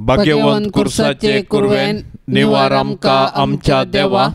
भाग्यवंत कुर्साचे कुरवेन निवार आमकां आमच्या देवा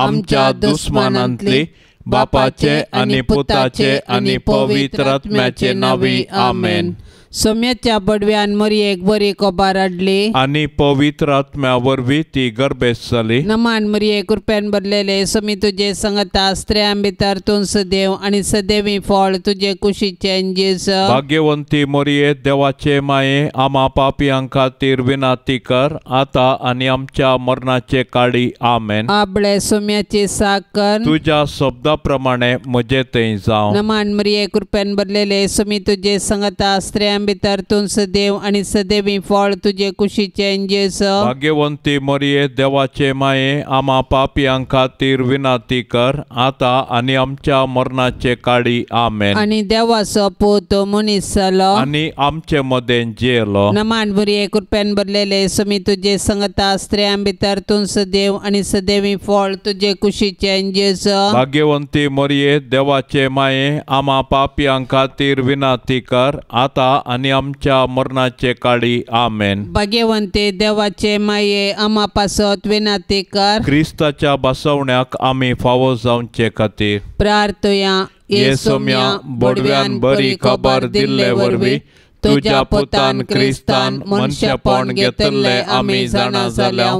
आमच्या दुस्मानांतली बापाचे आनी पुताचे आनी पवित्र आत्म्याचे नांवी आमेन. सोम्याच्या बडव्यान मरियेक बरी खबर हाडली आनी पवित्र आत्म्या वरवीं ती गर्भेस्त जाली. नमान मरिये कृपेन भरलेले सोमी तुजे संगता स्त्रियां भितर तूं सदैव आनी सदैवी फळ तुजे कुशीचें जेजू. भाग्यवंती मरिये देवाचे माये आमा पापयां खातीर विनंती कर आतां आनी आमच्या मरणाचे काळी आमेन. आबळे सोम्याची साकर तुज्या शब्दा प्रमाणे म्हजे थंय जावं. नमान मरिये कृपेन भरलेले सोमी तुजे संगता स्त्रियां भितर तूं सदैव आनी सदैवी फळ तुजे कुशीचें जेजू. भाग्यवंती मरिये देवाचे माये आमा पापयां खातीर विनंती कर आतां आनी आमच्या मरणाचे काळी आमेन. आनी देवाचो पूत मनीस जालो आनी आमचे मदें जियेलो. नमान मरिये कृपेन भरलेले सोमी तुजे संगता स्त्रियां भितर तूं सदैव आनी सदैवी फळ तुजे कुशीचें जेजू. भाग्यवंती मरिये देवाचे माये आमा पापयां खातीर विनंती कर आतां आनी आमच्या मरणाचे काळी आमेन. भाग्यवंती देवाचे माये आमा पासत विनंती कर. क्रिस्ताच्या बसवण्याक आमी फावो जावचे खातीर प्रार्थया. ये सोम्या बोडव्यान बरी खबर दिल्ले वरवीं तुज्या पुतान क्रिस्तान मनशेपण घेतिल्लें आमी जाणा जाल्या.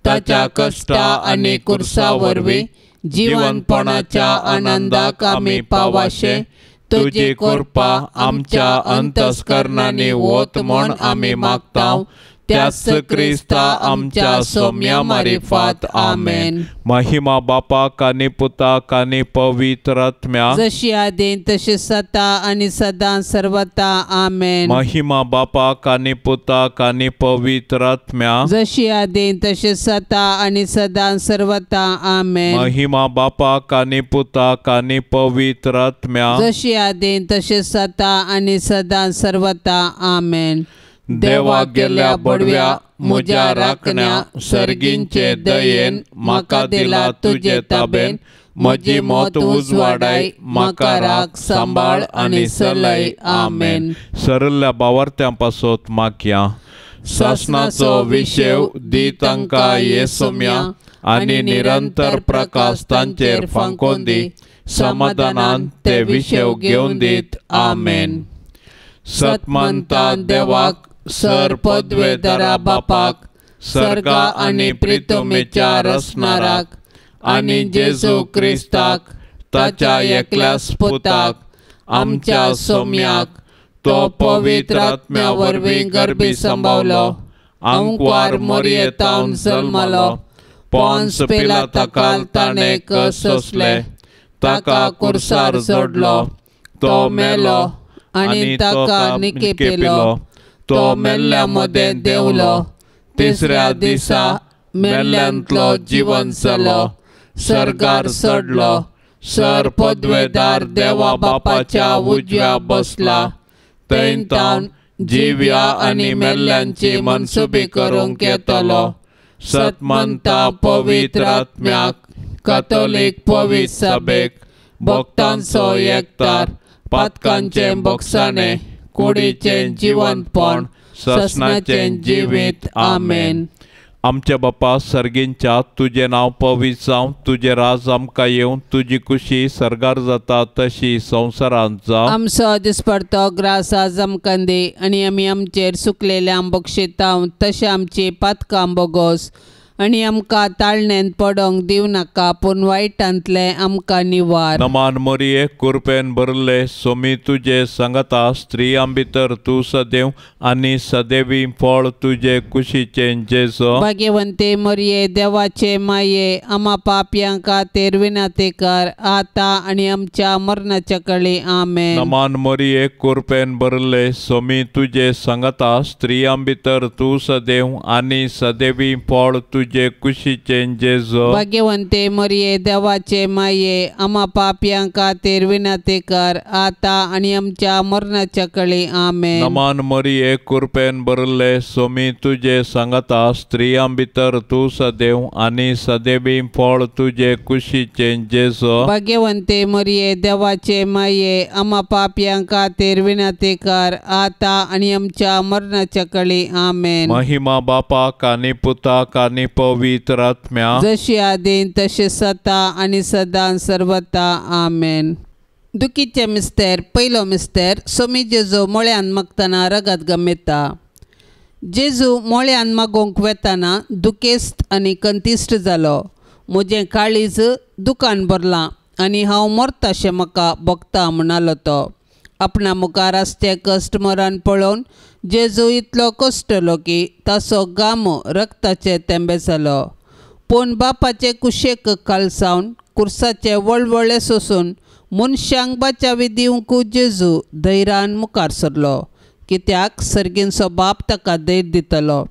ताच्या कश्टा आनी कुर्सा वरवीं जिवनपणाच्या आनंदाक आमी पावाशे तुजी कृपा आमच्या अंतस्करणांनी वत म्हूण आमी मागता. त्याच क्रिस्ता आमच्या सोम्या मारिफात आमेन. महिमा बापाक आनी पुताक आनी पवित्र आत्म्याक जशी आदीं तशी सता आनी सदां सर्वता आमेन. महिमा बापाक आनी पुताक आनी पवित्र आत्म्याक जशी आदीं तशी सता आनी सदां सर्वता आमेन. महिमा बापाक आनी पुताक आनी पवित्र आत्म्याक जशी आदीं तशी सता आनी सदां सर्वता आमेन. देवा गेल्या बडव्या म्हज्या राखण्या सर्गींचे दयेन म्हाका दिला तुजे ताबेन म्हजी मत उजवाडाय म्हाका राख सांबाळ आनी सलय आमेन. सरल्या बावर्त्यां पासत मागया. सासणाचो विशेव दी तांकां ये सोम्या आनी निरंतर प्रकाश तांचेर फांकोवन दी. समाधानान ते विशेव घेवन दीत आमेन. सतमंता देवाक सर पदवेदारा बापाक सर्गा आनी प्रितमेच्या रसनाराक आनी जेजू क्रिस्ताक ताच्या एकल्याच पुताक आमच्या सोम्याक तो पवित्र आत्म्या वरवीं गर्भी सांबावलो आंकवार मोरयेतावन जल्मलो पोन्स पिलाताकाल ताणें कश्ट सोंसले ताका कुर्सार जोडलो तो मेलो आनी ताका निकेपिलो तो मेल्ल्या मदें देंवलो तिसऱ्या दिसा मेल्ल्यांतलो जिवन जालो सर्गार चडलो सर पदवेदार देवा बापाच्या उजव्या बसला थंय तावन जिव्या आनी मेल्ल्यांची मनसुबी करूंक येतलो. सतमंता पवित्र आत्म्याक कथोलीक पवित्र सभेक भक्तांचो एकतार पातकांचें बोगसाणें कुडीचें जिवनपण ससनाचें जिवीत आमेन. आमच्या बापा सर्गींच्या तुजें नांव पवित्र जावं तुजें राज आमकां येवं तुजी कुशी सर्गार जाता तशी संवसारांत जावं. आमचो दिसपडतो ग्रास आज आमकां दी आनी आमी आमचेर सुकलेल्या बक्षितां तशें आमची पातकां बोगोस आनी आमकां ताळण्यांत पडोंक दिवं नाका पूण वायटांतलें आमकां निवार. नमान मरिये कुरपेन भरले सोमी तुजे सांगता स्त्रियां भितर तूं सदैव आनी सदैवी फळ तुजे कुशीचें जेजू. भाग्यवंते मरिये देवाचे माये आमा पापयां खातीर विनंती कर आतां आनी आमच्या मरणाच्या कळी आमेन. नमान मरिये कुरपेन भरले सोमी तुजे सांगता स्त्रियां भितर तूं सदैव आनी सदैवी फळ तुजे तुजे कुशीचें जेजू. भाग्यवंते मरिये देवाचे माये आमा पापयां खातीर विनंती कर आतां आनी आमच्या मरणाच्या कळी. आमेन. नमान मरिये कृपेन भरिल्ले स्वामी तुजे सांगाता, स्त्रियां भितर तूं सदैव आनी सदैवी फळ तुजे कुशीचें जेजू. भाग्यवंते मरिये देवाचे माये आमा पापयां खातीर विनंती कर आतां आनी आमच्या मरणाच्या कळी. आमेन. महिमा बापाक आनी पुताक आनी पवित्र आत्म्या, जशी आदीन तशी सता आनी सदां सर्वता. आमेन. दुखीचे मिस्तेर पयलो मिस्तेर सोमी जेजू मोळ्यान मागतना रगत गमेता. जेजू मोळ्यान मागोवंक वेताना दुखेस्त आनी कंतिश्ट जालो. म्हजें काळीज दुकान भरलां आनी हांव मरताशें म्हाका भोगता म्हणालो तो. आपणा मुखार आसचें कश्ट मरण पळोवन जेजू इतलो कश्टलो की ताचो गामो रक्ताचे तेंबे जालो. पूण बापाचे कुशेक खालसावन कुर्साचे वळवळे सोसून मनशांक बाचावी दिवंक जेजू धैर्यान मुखार सरलो, कित्याक सर्गींचो बाप ताका धैर्य दितलो.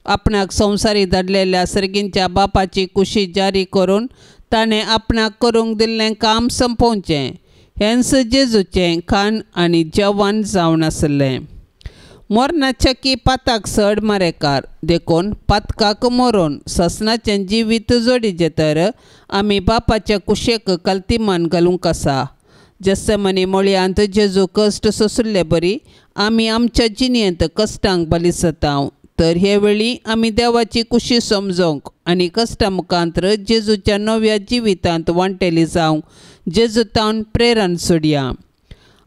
आपणाक संवसारी धाडलेल्या सर्गींच्या बापाची कुशी जारी करून ताणें आपणाक करूंक दिल्लें काम संपोवचें हेंच जेजूचें खाण आनी जेवण जावन आसलें. मरणाच्या की पाताक सड मारेकार, देखून पातकाक मरोन ससनाचें जिवीत जोडीचें तर आमी बापाच्या कुशेक कल्तिमान घालूंक आसा. जेस्समनी मोळयांत जेजू कश्ट सोंशिल्ले बरी आमी आमच्या जिणेंत कश्टांक बली जाता. तर हे वेळी आमी देवाची कुशी समजोवंक आनी कश्टां मुखांतर जेजूच्या नव्या जिवितांत वांटेली जावंक जेजू तावन प्रेरण सोडया.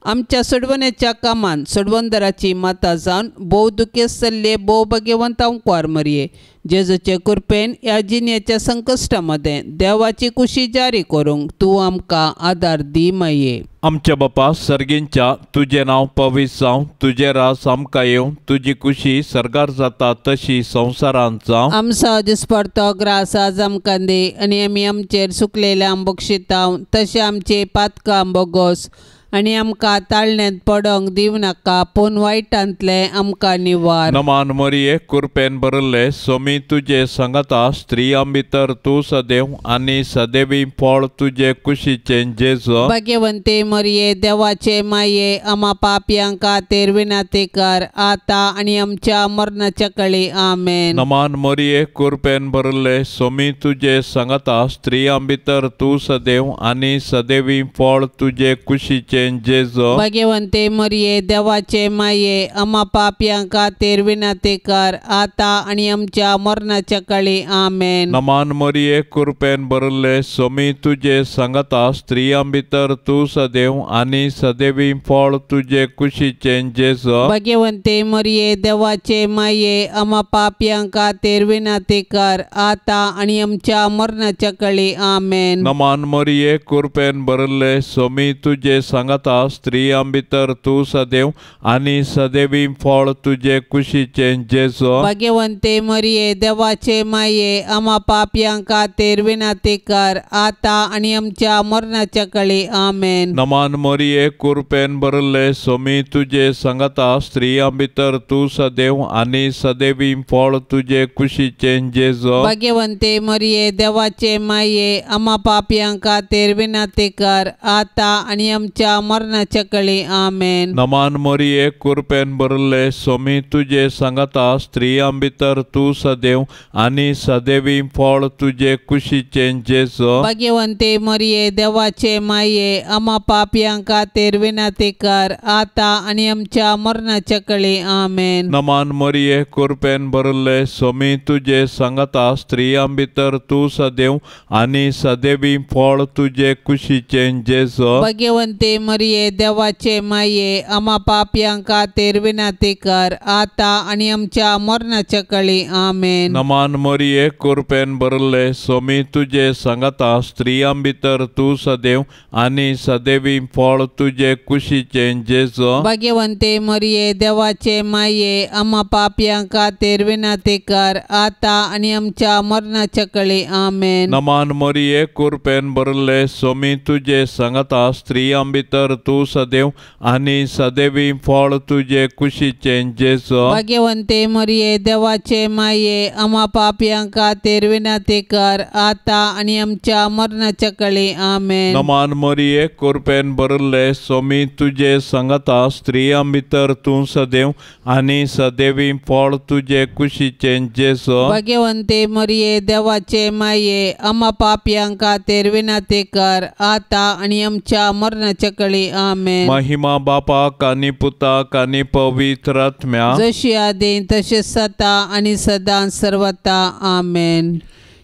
आमच्या सोडवण्याच्या कामान सोडवंदराची माता जावन भोव दुखेस्त जाल्ले भोव भाग्यवंत कुंवार मरये जेजूचे कृपेन ह्या जिणेच्या संकश्टा मदें देवाची कुशी जारी करूंक तूं आमकां आदार दी माये. आमच्या बापा सर्गींच्या तुजें नांव पवित्र जावं, तुजें राज आमकां येवं, तुजी कुशी सर्गार जाता तशी संवसारांत जावं. आमचो दिसपडतो ग्रास आज आमकां दी आनी आमी आमचेर सुकलेल्या बक्षितांव तशें आमचे पातकां बोगोस आनी आमकां ताळण्यांत पडोंक दिवं नाका पूण वायटांतलें आमकां निवार. नमान मरिये कृपेन भरिल्ले स्वामी तुजे सांगाता, स्त्रियां भितर तूं सदैव आनी सदैवी फळ तुजे कुशीचें जेजू. भाग्यवंते मरिये देवाचे माये आमा पापयां खातीर विनंती कर आतां आनी आमच्या मरणाच्या कळी. आमेन. नमान मरिये कृपेन भरिल्ले स्वामी तुजे सांगाता, स्त्रियां भितर तूं सदैव आनी सदैवी फळ तुजे कुशीचें जेजू. भाग्यवंते मरिये देवाचे माये आमा पापयां खातीर विनंती कर आतां आनी आमच्या मरणाच्या कळी. आमेन. नमान मरिये कृपेन भरिल्ले स्वामी तुजे सांगाता, स्त्रियां भितर तूं सदैव आनी सदैवी फळ तुजे कुशीचें जेजू. भाग्यवंते मरिये देवाचे माये आमा पापयां खातीर विनंती कर आतां आनी आमच्या मरणाच्या कळी. आमेन. नमान मरिये कृपेन भरिल्ले स्वामी तुजे सांगाता, स्त्रियां भितर तूं सदैव आनी सदैवी फळ तुजे कुशीचें जेजू. भाग्यवंते मरिये देवाचे माये आमा पापयां खातीर विनंती कर आतां आनी आमच्या मरणाच्या कळी. आमेन. नमान मरिये कृपेन भरिल्ले स्वामी तुजे सांगाता, स्त्रियां भितर तूं सदैव आनी सदैवी फळ तुजे कुशीचें जेजू. भाग्यवंते मरिये देवाचे माये आमा पापयां खातीर विनंती कर आतां आनी आमच्या मरणाच्या कळी. आमेन. नमान मरिये कृपेन भरिल्ले स्वामी तुजे सांगाता, स्त्रियां भितर तूं सदैव आनी सदैवी फळ तुजे कुशीचें जेजू. भाग्यवंते मरिये देवाचे माये आमा पापयां खातीर विनंती कर आतां आनी आमच्या मरणाच्या कळी. आमेन. नमान मरिये कृपेन भरिल्ले स्वामी तुजे सांगाता, स्त्रियां भितर तूं सदैव आनी सदैवी फळ तुजे कुशीचें जेजू. भाग्यवंते मरिये देवाचे माये आमा पापयां खातीर विनंती कर आतां आनी आमच्या मरणाच्या कळी. आमेन. नमान मरिये कृपेन भरिल्ले स्वामी तुजे सांगाता, स्त्रियां भितर तूं सदैव आनी सदैवी फळ तुजे कुशीचें जेजू. भाग्यवंते मरिये देवाचे माये आमा पापयां खातीर विनंती कर आतां आनी आमच्या मरणाच्या कळी. आमेन. नमान मरिये कृपेन भरिल्ले स्वामी तुजे सांगाता, स्त्रियां भितर भितर तूं सदैव आनी सदैवी फळ तुजे कुशीचें जेजू। भाग्यवंते मरिये देवाचे माये आमा पापयां खातीर विनंती कर आतां आनी आमच्या मरणाच्या कळी। आमेन। नमान मरिये कृपेन भरिल्ले स्वामी तुजे संगता स्त्रियां भितर तूं सदैव आनी सदैवी फळ तुजे कुशीचें जेजू। भाग्यवंते मरिये देवाचे माये आमा पापयां खातीर विनंती कर आतां आनी आमच्या मरणाच्या कळी। आमेन। महिमा बापाक आनी पुताक आनी पवित्र आत्म्याक जशी आदी तशें सता आनी सदां सर्वता। आमेन।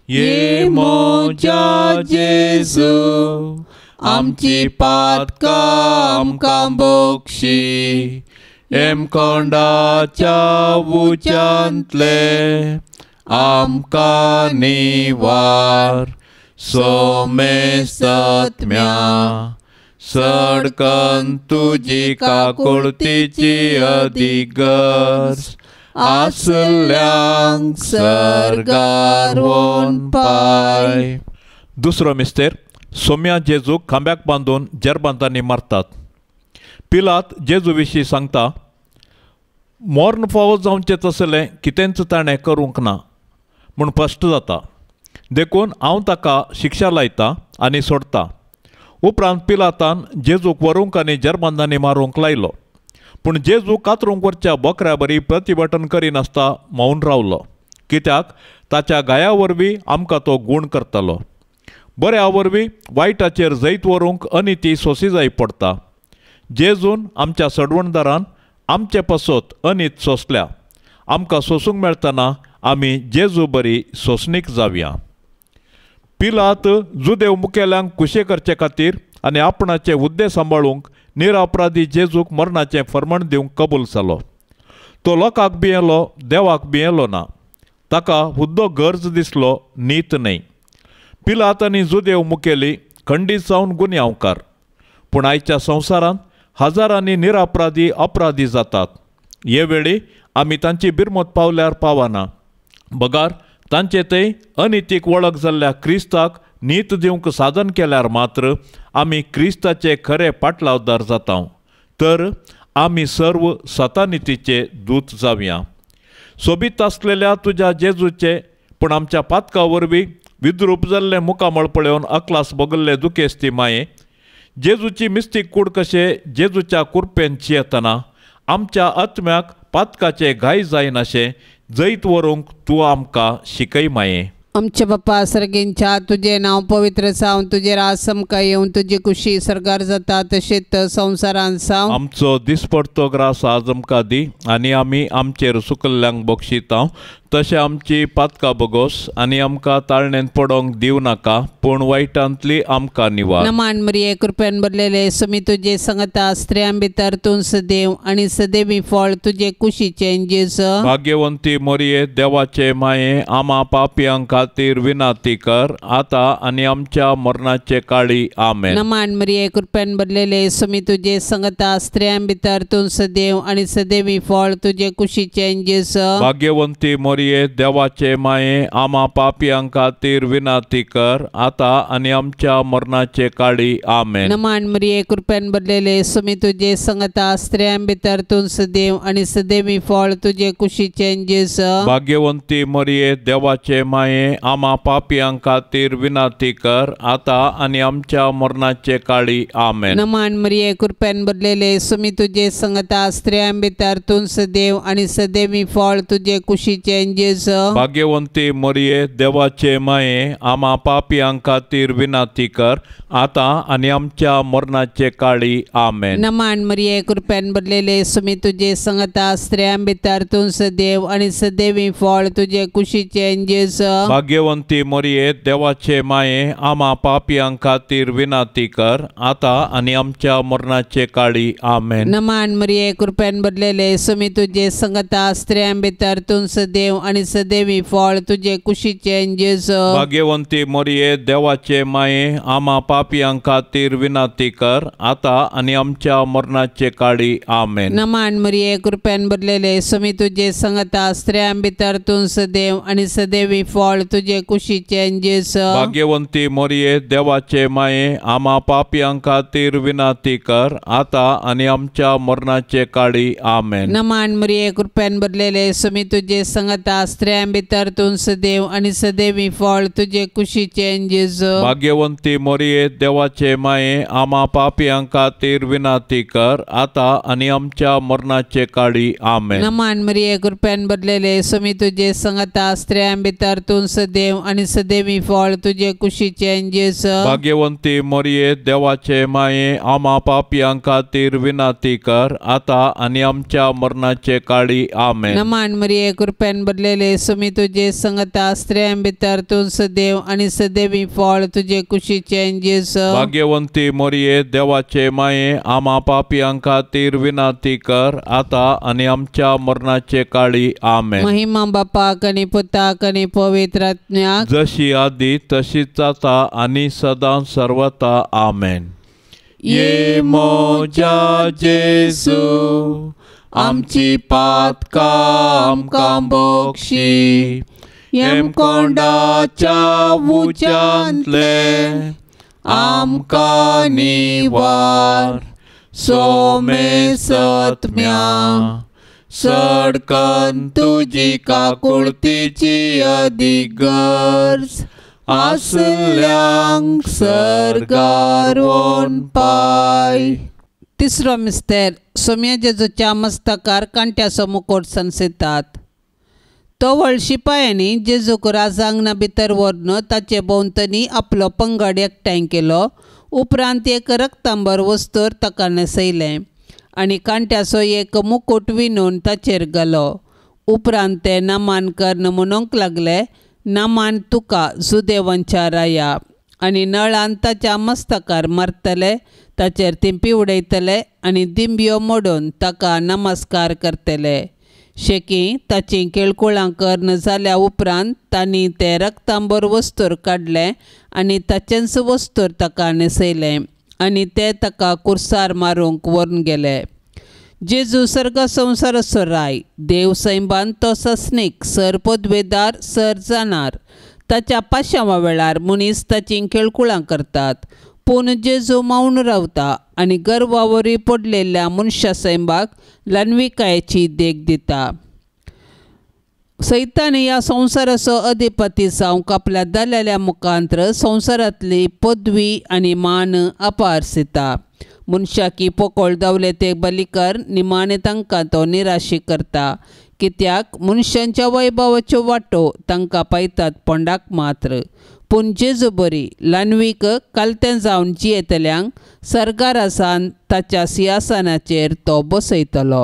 ये म्हज्या जेजू आमची पातकां आमकां बक्षी हेमकोंडाच्या उच्यांतले आमकां निवार सोमेसत्म्या सडकन तुजी काकुळतीची अधिगर्ज आसल्यांक सर्गार वोन पाय। दुसरो मिस्तेर सोम्या जेजूक खांब्याक बांदून जेरबांतांनी मारतात। पिलात जेजू विशीं सांगता मर्ण फावो जावचें तसलें कितेंच ताणें करूंक ना म्हूण स्पश्ट जाता, देखून हांव ताका शिक्षा लायता आनी सोडटा। उपरांत पिलातान जेजूक व्हरूंक आनी जेरबांदांनी मारूंक लायलो, पूण जेजू कातरूंक वरच्या बोकऱ्या बरी प्रतिभटन करिनासता मौन रावलो, कित्याक ताच्या गाया वरवीं आमकां तो गूण करतालो। बऱ्या वरवीं वायटाचेर जैत व्हरूंक अनिती सोंसी जाय पडटा। जेजून आमच्या सडवणदारान आमचे पासत अनीत सोंसल्या, आमकां सोंसूंक मेळटना आमी जेजू बरी सोंसणीक जावया। पिलात जुदेव मुखेल्यांक कुशे करचे खातीर आनी आपणाचे हुद्दे सांबाळूंक निरापराधी जेजूक मरणाचें फर्माण दिवंक कबूल जालो। तो लोकांक भियेलो, देवाक भियेलो ना। ताका हुद्दो गरज दिसलो, नीत न्हय। पिलात आनी जुदेव मुखेली खंडीत जावन गुन्यांवकार, पूण आयच्या संवसारांत हजारांनी निरापराधी अपराधी जातात। हे वेळी आमी तांची बिरमत पावल्यार पावना, बगार तांचे थंय अनितीक वळख जाल्ल्या क्रिस्ताक नीत दिवंक साधन केल्यार मात्र आमी क्रिस्ताचे खरे पाटलावदार जाता। तर आमी सर्व सतानितीचे दूत जावया। सोबीत आसलेल्या तुज्या जेजूचे पूण आमच्या पातका वरवीं विद्रूप जाल्लें मुखामळ पळोवन अकलास बगल्ले दुखेस्ती माये जेजूची मिस्तीक कूड कशे जेजूच्या कुरपेन चियेतना आमच्या आत्म्याक पातकाचे घाय जायनाशें जैत व्हरूंक तूं आमकां शिकय माये। आमचे बाप्पा सर्गेंच्या तुजें नांव पवित्र जावं, तुजें राज आमकां येवं, तुजी कुशी सर्गार जाता तशेंच संवसारांत जावं। आमचो दिसपडतो ग्रास आज आमकां दी आनी आमी आमचेर सुकल्ल्यांक बक्षिता तशें आमची पातकां बगोस आनी आमकां ताळणेंत पडोंक दिवं नाका, पूण वायटांतली आमकां निवार। नमान मरिये कृपेन भरलेले सुमी तुजे संगता स्त्रियां भितर तूं सदैव आनी सदैवी फळ तुजे कुशीचें जेजू। भाग्यवंती मरिये देवाचे माये आमा पापयां खातीर विनंती कर आतां आनी आमच्या मरणाचे काळी। आमेन। नमान मरिये कृपेन भरलेले सुमी तुजे संगता स्त्रियां भितर तूं सदैव आनी सदैवी फळ तुजे कुशीचें जेजू। भाग्यवंती मरिये देवाचे माये आमा पापयां खातीर विनंती कर आतां आनी आमच्या मरणाचे काळी। आमेन। नमान मरिये कृपेन भरलेले सुमी तुजे संगता स्त्रियां भितर तूं सदैव आनी सदैवी फळ तुजे कुशीचें जेजू। भाग्यवंती मरिये देवाचे माये आमा पापयां खातीर विनंती कर आतां आनी आमच्या मरणाचे काळी। आमेन। नमान मरिये कृपेन भरलेले सुमी तुजे संगता स्त्रियां भितर तूं सदैव आनी सदैवी फळ तुजे कुशीचें जेजू। भाग्यवंती मरिये देवाचे माये आमा पापयां खातीर विनंती कर आतां आनी आमच्या मरणाचे काळी। आमेन। नमान मरिये कृपेन भरलेले सुमी तुजे संगता स्त्रियां भितर तूं सदैव आनी सदैवी फळ तुजे कुशीचें जेजू। भाग्यवंती मरिये देवाचे माये आमा पापयां खातीर विनंती कर आतां आनी आमच्या मरणाचे काळी। आमेन। नमान मरिये कृपेन भरलेले सुमी तुजे संगता स्त्रियां भितर तूं सदैव आनी सदैवी फळ तुजे कुशीचें जेजू। भाग्यवंती मरिये देवाचे माये आमा पापयां खातीर विनंती कर आतां आनी आमच्या मरणाचे काळी। आमेन। नमान मरिये कृपेन भरलेले सुमी तुजे संगता स्त्रियां भितर तूं सदैव आनी सदैवी फळ तुजे कुशीचें जेजू. भाग्यवंती मोरये देवाचे माये आमा पापयां खातीर विनंती कर आतां आनी आमच्या मरणाचे काळी. आमेन. नमान मरिये कृपेन भरलेले स्वामी तुजे संगता स्त्रियां भितर तूं सदैव आनी सदैवी फळ तुजे कुशीचें जेजू. भाग्यवंती मोरये देवाचे माये आमा पापयां खातीर विनंती कर आतां आनी आमच्या मरणाचे काळी. आमेन. नमान मरिये कृपेन भरलेले स्वामी तुजे संगता स्त्रियां भितर तूं सदैव आनी सदैवी फळ तुजे कुशीचें जेजू. भाग्यवंती मोरये देवाचे माये आमा पापयां खातीर विनंती कर आतां आनी आमच्या मरणाचे काळी. आमेन. नमान मरिये कृपेन भरलेले स्वामी तुजे संगता स्त्रियां भितर तूं सदैव आनी सदैवी फळ तुजे कुशीचें जेजू. भाग्यवंती मोरये देवाचे माये आमा पापयां खातीर विनंती कर आतां आनी आमच्या मरणाचे काळी. आमेन. महिमा बापाक आनी पुताक आनी पवित्र आत्म्याक, जशी आदी तशीच आतां आनी सदां सर्वता. आमेन. ये मोजा जेजू आमची पातकां आमकां बक्षी, हेमकोंडाच्या उज्यांतले आमकां निवार, सोमे सत्म्या सडकन तुजी काकुळतीची अदीक गरज आसल्यांक सर्गार व्हरून पाय. तिसरो मिस्तेर सोम्या जेजूच्या मस्तकार कांट्याचो मुकोट सनसितात. तो व्हड शिपायांनी जेजूक राजांगणा भितर व्हरून ताचे भोंवतणी आपलो पंगड एकठांय केलो. उपरांत एक रक्तांबर वस्तूर ताका न्हेसयलें आनी कांट्याचो एक मुकूट विणून ताचेर घालो. उपरांत ते नामान कर्ण म्हणूंक लागले, नामान तुका जुदेवांच्या राया. आनी नळान ताच्या मस्तकार मारतले, ताचेर तिंपी उडयतले आनी दिंब्यो मोडून ताका नमस्कार करतले. शेकी ताचीं केळकुळां कर्ण जाल्या उपरांत तांणी तें रक्तांबर वस्तूर काडलें आनी ताचेंच वस्तूर ताका न्हेसयलें आनी ते ताका कुर्सार मारूंक व्हरून गेले. जेजू सर्ग संवसाराचो राय, देव सैमान तो सस्नीक, सर पदवेदार, सर जाणार. ताच्या पाशांवा वेळार मनीस ताचीं खेळकुळां करतात, पूण जेजू मावन रावता आनी गर्वावरी पडलेल्या मनशा सैमाक ल्हानविकायेची देख दिता. सैतान ह्या संवसाराचो अधिपती जावंक आपल्या दलाल्या मुखांत्र संवसारांतली पदवी आनी मान अपारसिता. मनशाकी पोकोळ दावले ते बलिकर निमाणें तांकां तो निराशी करता, कित्याक मनशांच्या वैभवाच्यो वाटो तांकां पायतात पोंडाक मात्र. पूण जेजू बरी ल्हानवीक कालतें जावन जियेतल्यांक सर्गारासान ताच्या सिंहासनाचेर तो बसयतलो.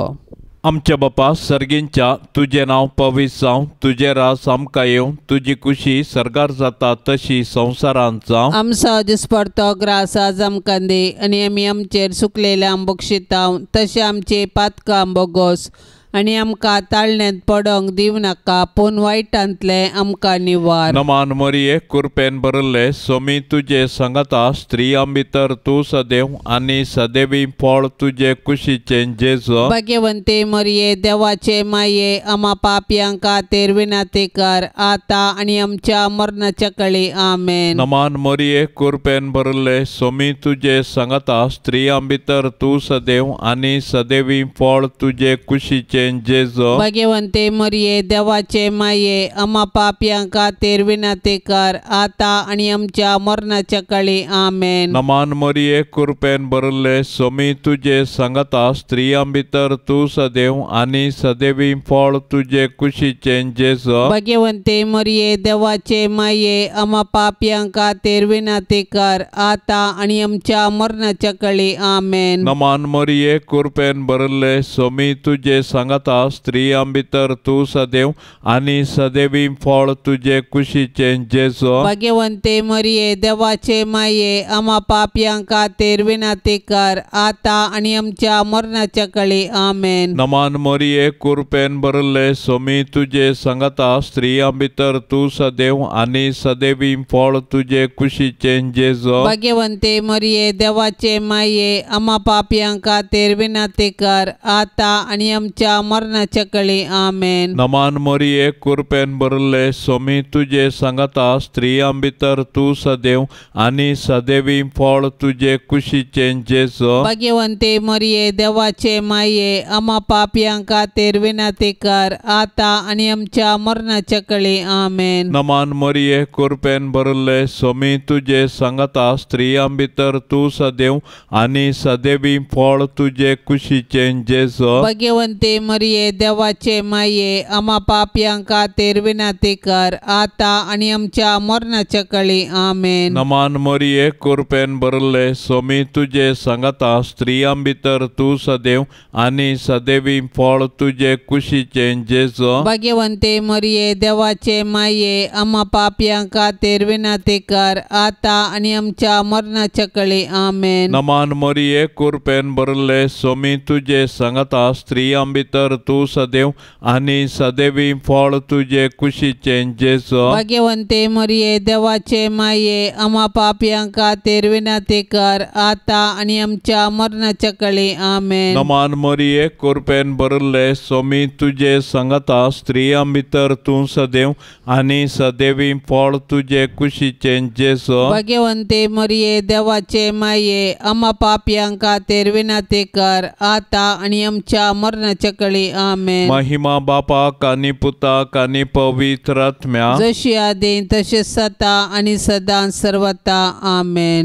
आमच्या बापा सर्गींच्या तुजें नांव पवित्र जावं, तुजें राज आमकां येवं, तुजी कुशी सर्गार जाता तशी संवसारांत जावं. आमचो दिसपडतो ग्रास आज आमकां दी आनी आमी आमचेर सुकलेल्या बक्षितांव तशें आमचे पातकां बोगोस आनी आमकां ताळण्यांत पडोंक दिवं नाका, पूण वायटांतलें आमकां निवार. नमान मरिये कृपेन भरिल्ले स्वामी तुजे संगता, स्त्रियां भितर तूं सदैव आनी सदैवी फळ तुजे कुशीचें जेजू. भाग्यवंती मरिये देवाचे माये आमा पापयां खातीर विनंती कर आतां आनी आमच्या मरणाच्या कळी. आमेन. नमान मरिये कृपेन भरिल्ले स्वामी तुजे संगता, स्त्रियां भितर तूं सदैव आनी सदैवी फळ तुजे कुशीचें जेजू. भाग्यवंती मरिये देवाचे माये आमा पापयां खातीर विनंती कर आतां आनी आमच्या मरणाच्या कळी. आमेन. नमान मरिये कृपेन भरिल्ले स्वामी तुजे संगता, स्त्रियां भितर तूं सदैव आनी सदैवी फळ तुजे कुशीचें जेजू. भाग्यवंती मरिये देवाचे माये आमा पापयां खातीर विनंती कर आतां आनी आमच्या मरणाच्या कळी. आमेन. नमान मरिये कृपेन भरिल्ले स्वामी तुजे संगता, स्त्रियां भितर तूं सदैव आनी सदैवी फळ तुजे कुशीचें जेजू. भाग्यवंती मरिये देवाचे माये आमा पापयां खातीर विनंती कर आतां आनी आमच्या मरणाच्या कळी. आमेन. नमान मरिये कृपेन भरिल्ले स्वामी तुजे संगता, स्त्रियां भितर तूं सदैव आनी सदैवी फळ तुजे कुशीचें जेजू. भाग्यवंती मरिये देवाचे माये आमा पापयां खातीर विनंती कर आतां आनी आमच्या आमच्या मरणाच्या कळी आमेन. नमान मरिये कृपेन भरले स्वामी तुजे सांगाता स्त्रियां भितर तूं सदैव आनी सदैवी फळ तुजे कुशीचें जेजू. भाग्यवंते मरिये देवाचे माये आमा पापयां खातीर विनंती कर आतां आनी आमच्या मरणाच्या कळी आमेन. नमान मरिये कृपेन भरले स्वामी तुजे सांगाता स्त्रियां भितर तूं सदैव आनी सदैवी फळ तुजे कुशीचें जेजू. भाग्यवंते मरिये देवाचे माये आमा पापयां खातीर विनंती कर आतां आनी आमच्या मरणाच्या कळी आमेन. नमान मरिये कृपेन भरले स्वामी तुजे सांगाता स्त्रियां भितर तूं सदैव आनी सदैवी फळ तुजे कुशीचें जेजू. भाग्यवंते मरिये देवाचे माये आमा पापयां खातीर विनंती कर आतां आनी आमच्या मरणाच्या कळी आमेन. नमान मरिये कृपेन भरले स्वामी तुजे सांगाता स्त्रियां भितर तूं सदैव आनी सदैवी फळ तुजे कुशीचें जेजू. भाग्यवंते मरिये देवाचे माये आमा पापयां खातीर विनंती कर आतां आनी आमच्या मरणाच्या कळी आमेन. नमान मरिये कृपेन भरले स्वामी तुजे सांगाता स्त्रियां भितर तूं सदैव आनी सदैवी फळ तुजे कुशीचें जेजू. भाग्यवंते मरिये देवाचे माये आमा पापयां खातीर विनंती कर आतां आनी आमच्या मरणाच्या कळी आमेन. महिमा बापाक आनी पुताक आनी पवित्र आत्म्याक जशी आदी तशी सता आनी सदां सर्वता आमेन.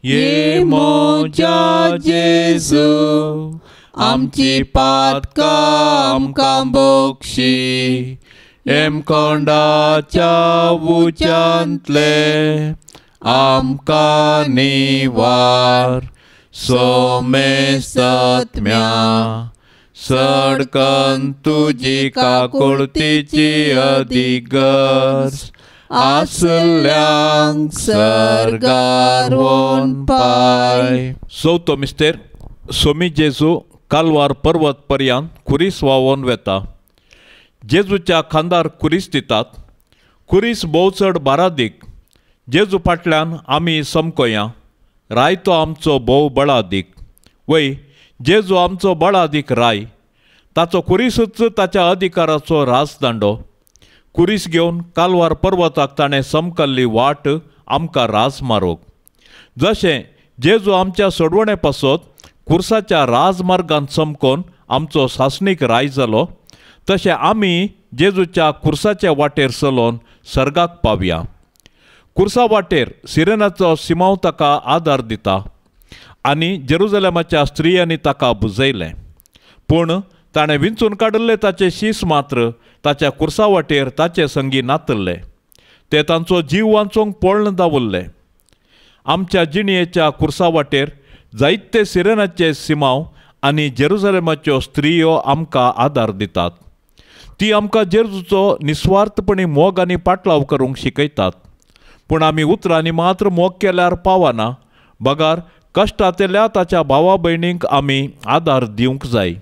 ये म्हज्या जेजू आमची पातकां आमकां बक्षी हेमकोंडाच्या उच्यांतले आमकां निवार सोमेसत्म्या सडकन तुजी काकुळतीची अधिगर्ज आसल्यांक सर्गार वोन पाय. चवथो मिस्तेर सोमी जेजू कालवार पर्वत पर्यंत खुरीस व्हांवोन वेता. जेजूच्या खांदार खुरीस दितात. खुरीस भोव चड बारादीक. जेजू फाटल्यान आमी समकोया राय तो आमचो भोव बळादीक. वय जेजू आमचो बळादीक राय. ताचो खुरीसूच ताच्या अधिकाराचो राजदांडो. खुरीस घेवन कालवार पर्वताक ताणें समकल्ली वाट आमकां राज मारूंक. जशें जेजू आमच्या सोडवणे पासत खुर्साच्या राजमार्गान चमकोन आमचो सासणीक राय जालो तशें आमी जेजूच्या खुर्साच्या वाटेर चलोवन सर्गाक पावया. खुर्सा वाटेर सिरेनाचो सिमांव ताका आदार दिता आनी जेरुजलेमाच्या स्त्रियांनी ताका बुजयलें. पूण ताणें विंचून काडिल्ले ताचे शीस मात्र ताच्या खुर्सा वाटेर ताचे संगी नातल्ले. ते तांचो जीव वांचोवंक पळण दावल्ले. आमच्या जिणयेच्या खुर्सा वाटेर जायते सिरेनाचे सिमांव आनी जेरुजलेमाच्यो स्त्रियो आमकां आदार दितात. ती आमकां जेजूचो निस्वार्थपणी मोग आनी पाटलाव करूंक शिकयतात. पूण आमी उतरांनी मात्र मोग केल्यार पावना बगार कश्टांतल्या ताच्या भावा भयणींक आमी आदार दिवंक जाय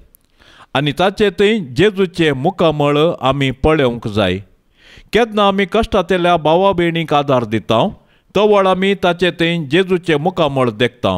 आनी ताचे थंय जेजूचें मुखामळ आमी पळोवंक जाय. केन्ना आमी कश्टांतल्या भावा भयणींक आदार दिता तवळ आमी ताचे थंय जेजूचें मुखामळ देखता.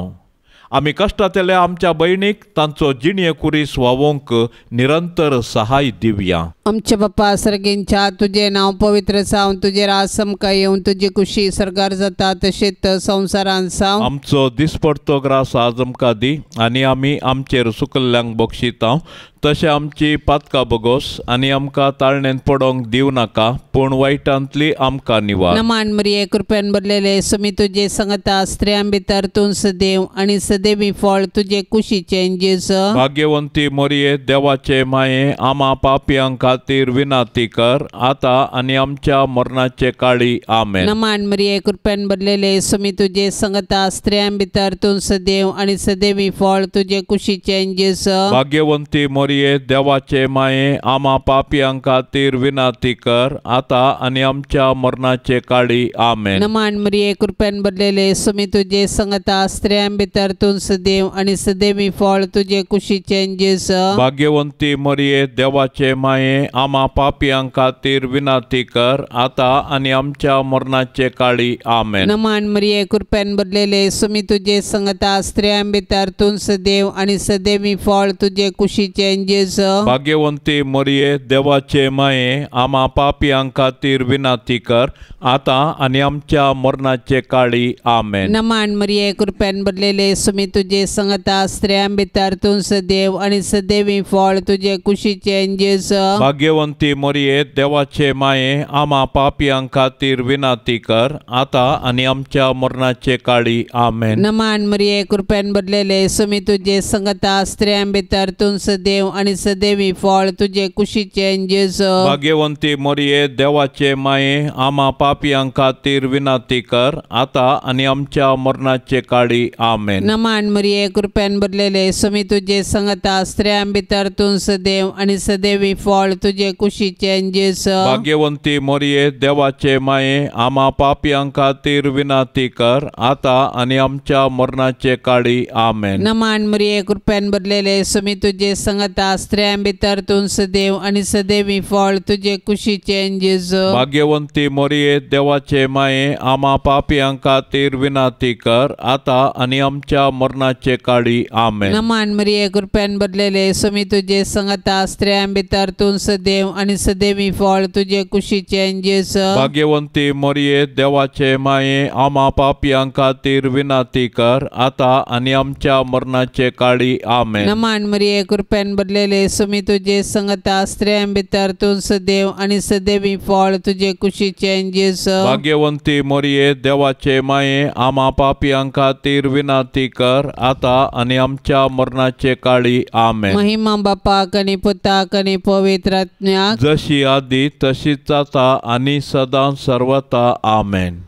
आमी कश्टांतल्या आमच्या भयणीक तांचो जिणये खुरीस व्हांवोवंक निरंतर सहाय दिवया. आमच्या बाप्पा सर्गेंच्या तुजें नांव पवित्र जावं, तुजें राज समकां येवन, तुजी कुशी सर्गार जाता तशेंच संवसारांत जावं. आमचो दिसपडतो ग्रास आज आमकां दी आनी आमी आमचेर सुकल्ल्यांक बक्षिता तशें आमची पातकां बगोस आनी आमकां ताळणेंत पडोवंक दिवं नाका पूण वायटांतली आमकां निवार. नमान मरिये कृपेन भरलेले सुमी तुजे संगता स्त्रियां भितर तूं सदैव आनी सदैवी फळ तुजे कुशीचें जेजू. भाग्यवंती मरिये देवाचे माये आमा पापयां खातीर विनंती कर आतां आनी आमच्या मरणाचे काळी आमेन. नमान मरिये कृपेन भरलेले सुमी तुजे संगता स्त्रियां भितर तूं सदैव आनी सदैवी फळ तुजे कुशीचें जेजू. भाग्यवंती मरिये देवाचे माये आमा पापयां खातीर विनंती कर आतां आनी आमच्या मरणाचे काळी आमेन. नमान मरिये कृपेन भरलेले सुमी तुजे संगता स्त्रियां भितर तूं तूं सदैव आनी सदैवी फळ तुजे कुशीचें जेजू. भाग्यवंती मरिये देवाचे माये आमा पापयां खातीर विनंती कर आतां आनी आमच्या मरणाचे काळी. आमेन. नमन मरिये कृपेन भरलेले सुमी तुजे संगता स्त्रियां भितर तूं सदैव आनी सदैवी फळ तुजे कुशीचें जेजू. भाग्यवंती मरिये देवाचे माये आमा पापयां खातीर विनंती कर आतां आनी आमच्या मरणाचे काळी. आमेन. नमन मरिये कृपेन भरलेले सुमी तुजे संगता स्त्रियां भितर तूं सदैव आनी सदैवी फळ तुजे कुशीचें जेजू. भाग्यवंती मरिये देवाचे माये आमा पापयां खातीर विनंती कर आतां आनी आमच्या मरणाचे काळी. आमेन. नमन मरिये कृपेन भरलेले सुमी तुजे संगता स्त्रियां भितर तूं सदैव आनी सदैवी फळ तुजे कुशीचें जेजू. भाग्यवंती मरिये देवाचे माये आमा पापयां खातीर विनंती कर आतां आनी आमच्या मरणाचे काळी. आमेन. नमन मरिये कृपेन भरलेले सुमी तुजे संगता स्त्रियां भितर तूं सदैव आनी सदैवी फळ तुजे कुशीचें जेजू. भाग्यवंती मरिये देवाचे माये आमा पापयां खातीर विनंती कर आतां आनी आमच्या मरणाचे काळी. आमेन. नमन मरिये कृपेन भरलेले सुमी तुजे संगता स्त्रियां भितर तूं सदैव आनी सदैवी फळ तुजे कुशीचें जेजू. भाग्यवंती मरिये देवाचे माये आमा पापयां खातीर विनंती कर आतां आनी आमच्या मरणाचे काळी. आमेन. नमन मरिये कृपेन भरलेले सुमी तुजे संगता स्त्रियां भितर तूं सदैव आनी सदैवी फळ तुजे कुशीचें जेजू. भाग्यवंती मरिये देवाचे माये आमा पापयां खातीर विनंती कर आतां आनी आमच्या मरणाचे काळी. आमेन. नमन मरिये कृपेन भरलेले सुमी तुजे संगता स्त्रियां भितर तूं सदैव आनी सदैवी फळ तुजे कुशीचें जेजू. भाग्यवंती मरिये देवाचे माये आमा पापयां खातीर विनंती कर आतां आनी आमच्या मरणाचे काळी. आमेन. महिमा बापाक आनी पुताक आनी पवित्र आत्म्याक, जशी आदी तशीच आतां आनी सदां सर्वता. आमेन.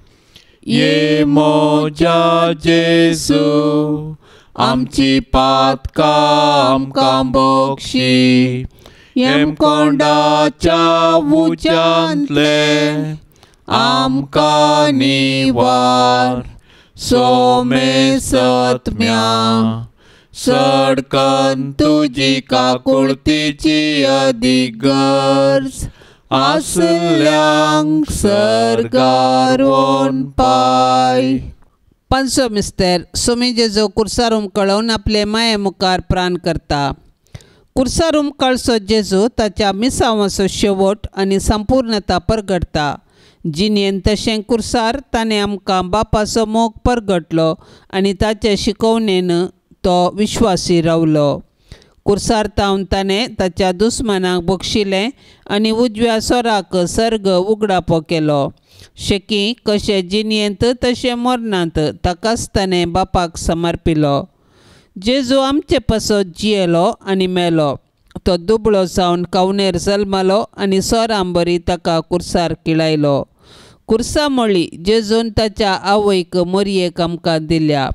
ये म्हज्या जेजू आमची पातकां आमकां बक्षी, हेमकोंडाच्या उज्यांतले आमकां निवार, सोमे सत्म्या सडकन तुजी काकुळतीची अदीक गरज आसल्यांक सर्गार वोन पाय. पांचवो मिस्तेर सुमी जेजू कुर्सार उमकळोवन आपले माये मुखार प्राण करता. कुर्सार उमकळचो जेजू ताच्या मिसांवाचो शेवट आनी संपूर्णता परगटता. जिणेन तशें कुर्सार ताणें आमकां बापाचो मोग परगटलो आनी ताचे शिकवणेन तो विश्वासी रावलो. कुर्सार तावन ताणें ताच्या दुस्मानाक बक्षिलें आनी उजव्या सोराक सर्ग उगडापो केलो. शेकी कशें जिणेंत तशें मरणांत ताकाच ताणें बापाक समर्पिलो. जेजू आमचे पासत जियेलो आनी मेलो. तो दुबळो जावन कावनेर जल्मलो आनी सोरांबरी ताका कुर्सार किळायलो. कुर्सा मळी जेजून ताच्या आवयक मोरयेक आमकां दिल्या.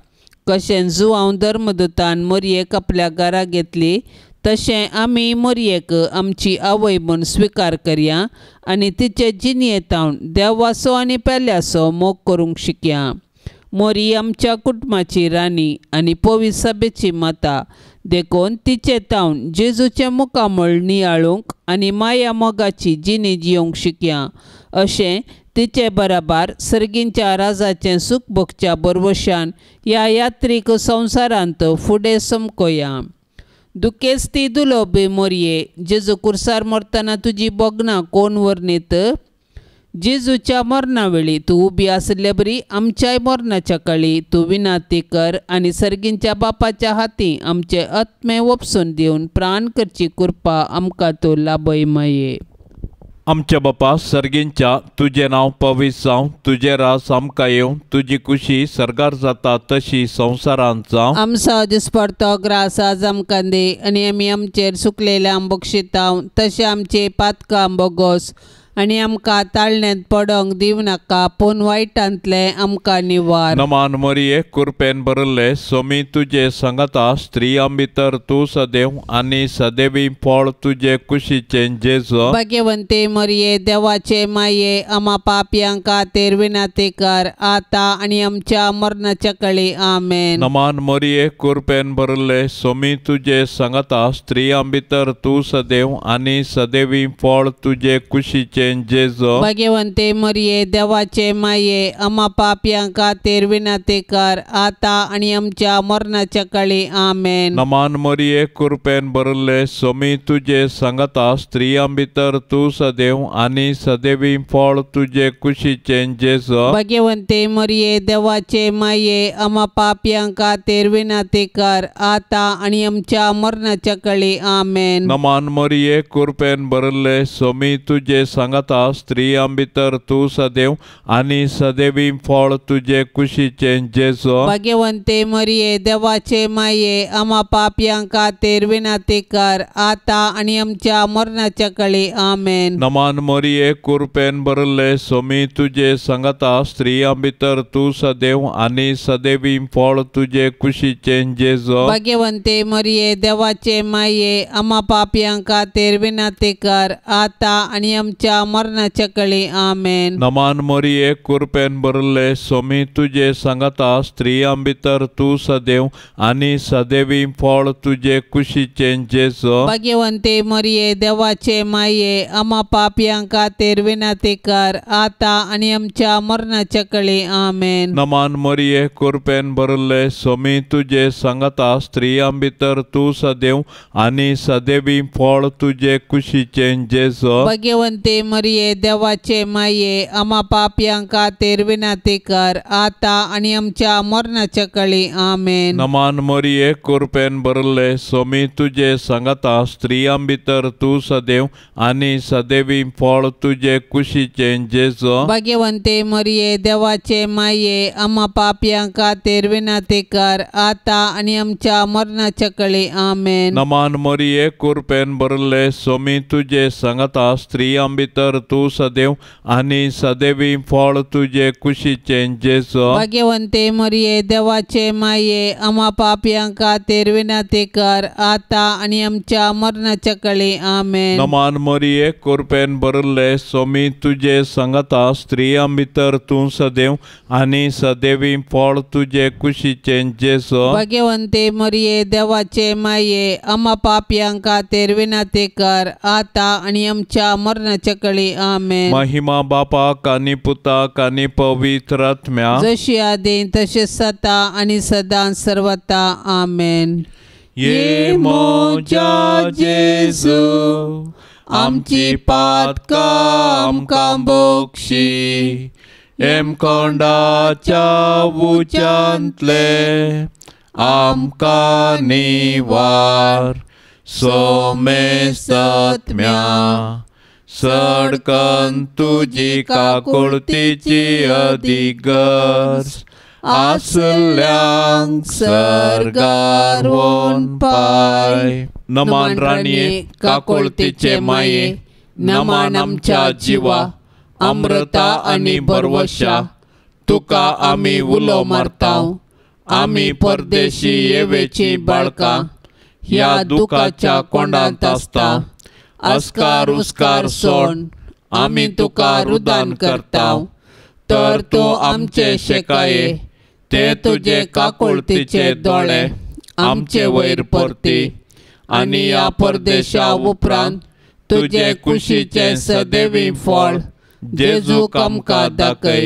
कशें जुवांव धर्मदूतान मोरयेक आपल्या घरा घेतली तशें आमी मोरयेक आमची आवय म्हूण स्विकार करया आनी तिचे जिणेंत देवाचो आनी पेल्याचो मोग करूंक शिकया. मोरी आमच्या कुटुंबाची राणी आनी पवित्र सभेची माता देखून तिचे तावन जेजूचें मुखामळ नियाळूंक आनी माया मोगाची जिणी जियोंक शिकया. अशें तिचे बराबर सर्गींच्या राजाचें सूख भोगच्या बरवशान ह्या यात्रीक संवसारांत फुडें समकोया. दुखेस्ती दुलोबी मोरये जेजू कुर्सार मरतना तुजी भोगणां कोण वर्णीत? जेजूच्या मरणा वेळी तूं उबी आशिल्ले बरी आमच्याय मरणाच्या काळी तूं विनंती कर आनी सर्गींच्या बापाच्या हाती आमचे आत्मे वपसून दिवन प्राण करची कृपा आमकां तूं लाभय माये. आमच्या बापा सर्गींच्या तुजें नांव पवित्र जावं, तुजें रास आमकां येवं, तुजी खुशी सर्गार जाता तशी संवसारांत जावं. आमचो दिसपडतो ग्रास आज आमकां दी आनी आमी आमचेर सुकलेल्या बक्षिताव तशें आमचे पातकां बोगोस आनी आमकां ताळण्यांत पडोंक दिवं नाका पूण वायटांतलें आमकां निवार. नमान मरिये कृपेन भरिल्ले सोमी तुजे सांगाता स्त्रियां भितर तूं सदैव आनी सदैवी फळ तुजे कुशीचें जेजू. भाग्यवंती मरिये देवाचे माये आमा पापयां खातीर विनंती कर आतां आनी आमच्या मरणाच्या कळी. आमेन. नमान मरिये कृपेन भरिल्ले सोमी तुजे सांगाता स्त्रियां भितर तूं सदैव आनी सदैवी फळ तुजे कुशीचें जेजू. भाग्यवंती मरिये देवाचे माये आमा पापयां खातीर विनंती कर आतां आनी आमच्या मरणाच्या कळी. आमेन. नमान मरिये कृपेन भरिल्ले सोमी तुजे सांगाता स्त्रियां भितर तूं सदैव आनी सदैवी फळ तुजे कुशीचें जेजू. भाग्यवंती मरिये देवाचे माये आमा पापयां खातीर विनंती कर आतां आनी आमच्या मरणाच्या कळी. आमेन. नमान मरिये कृपेन भरिल्ले सोमी तुजे सांगाता स्त्रियां भितर तूं सदैव आनी सदैवी फळ तुजे कुशीचें जेजू. भाग्यवंती मरिये देवाचे माये आमा पापयां खातीर विनंती कर आतां आनी आमच्या मरणाच्या कळी. आमेन. नमान मरिये कृपेन भरिल्ले सोमी तुजे सांगाता स्त्रियां भितर तूं सदैव आनी सदैवी फळ तुजे कुशीचें जेजू. भाग्यवंती मरिये देवाचे माये आमा पापयां खातीर विनंती कर आतां आनी आमच्या मरणाच्या कळी. आमेन. नमान मरिये कृपेन भरिल्ले सोमी तुजे सांगाता स्त्रियां भितर तूं सदैव आनी सदैवी फळ तुजे कुशीचें जेजू. भाग्यवंती मरिये देवाचे माये आमा पापयां खातीर विनंती कर आतां आनी आमच्या मरणाच्या कळी. आमेन. नमान मरिये कृपेन भरिल्ले सोमी तुजे सांगाता स्त्रियां भितर तूं सदैव आनी सदैवी फळ तुजे कुशीचें जेजू. भाग्यवंती मरिये देवाचे माये आमा पापयां खातीर विनंती कर आतां आनी आमच्या मरणाच्या कळी. आमेन. नमान मरिये कृपेन भरिल्ले सोमी तुजे सांगाता स्त्रियां भितर तूं सदैव आनी सदैवी फळ तुजे कुशीचें जेजू. भाग्यवंती मरिये देवाचे माये आमा पापयां खातीर विनंती कर आतां आनी आमच्या मरणाच्या कळी. आमेन. नमान मरिये कृपेन भरिल्ले सोमी तुजे सांगाता स्त्रियां भितर तूं सदैव आनी सदैवी फळ तुजे कुशीचें जेजू. भाग्यवंती मरिये देवाचे माये आमा पापयां खातीर विनंती कर आतां आनी आमच्या मरणाच्या कळी. आमेन. नमान मरिये कृपेन भरिल्ले सोमी तुजे सांगाता स्त्रियां भितर तूं सदैव आनी सदैवी फळ तुजे कुशीचें जेजू. भाग्यवंती मरिये देवाचे माये आमा पापयां खातीर विनंती कर आतां आनी आमच्या मरणाच्या कळी. आमेन. महिमा बापाक आनी पुताक आनी पवित्र आत्म्याक, जशी आदी तशी सता आनी सदां सर्वता. आमेन. ये म्हज्या जेजू आमची पातकां आमकां बक्षी हेमकोंडाच्या उच्यांतले आमकां निवार सोमेसत्म्या सडकन तुजी काकुळतीची अधिगर्ज आसल्यांक सर्गार वोन पाय. नमान राणये काकुळतीचे माये नमान आमच्या जिवा अमृता आनी भरवशा तुका आमी उलो मारता. आमी परदेशी येवेची बाळकां ह्या दुखाच्या कोंडांत आसता. अस्कार उस्कार सोड आमी तुका रुदान करता तर तूं आमचे शेकाये ते तुजे काकुळतीचे दोळे आमचे वयर परती आनी ह्या परदेशा उपरांत तुजे कुशीचें सदैवी फळ जेजूक आमकां दाखय.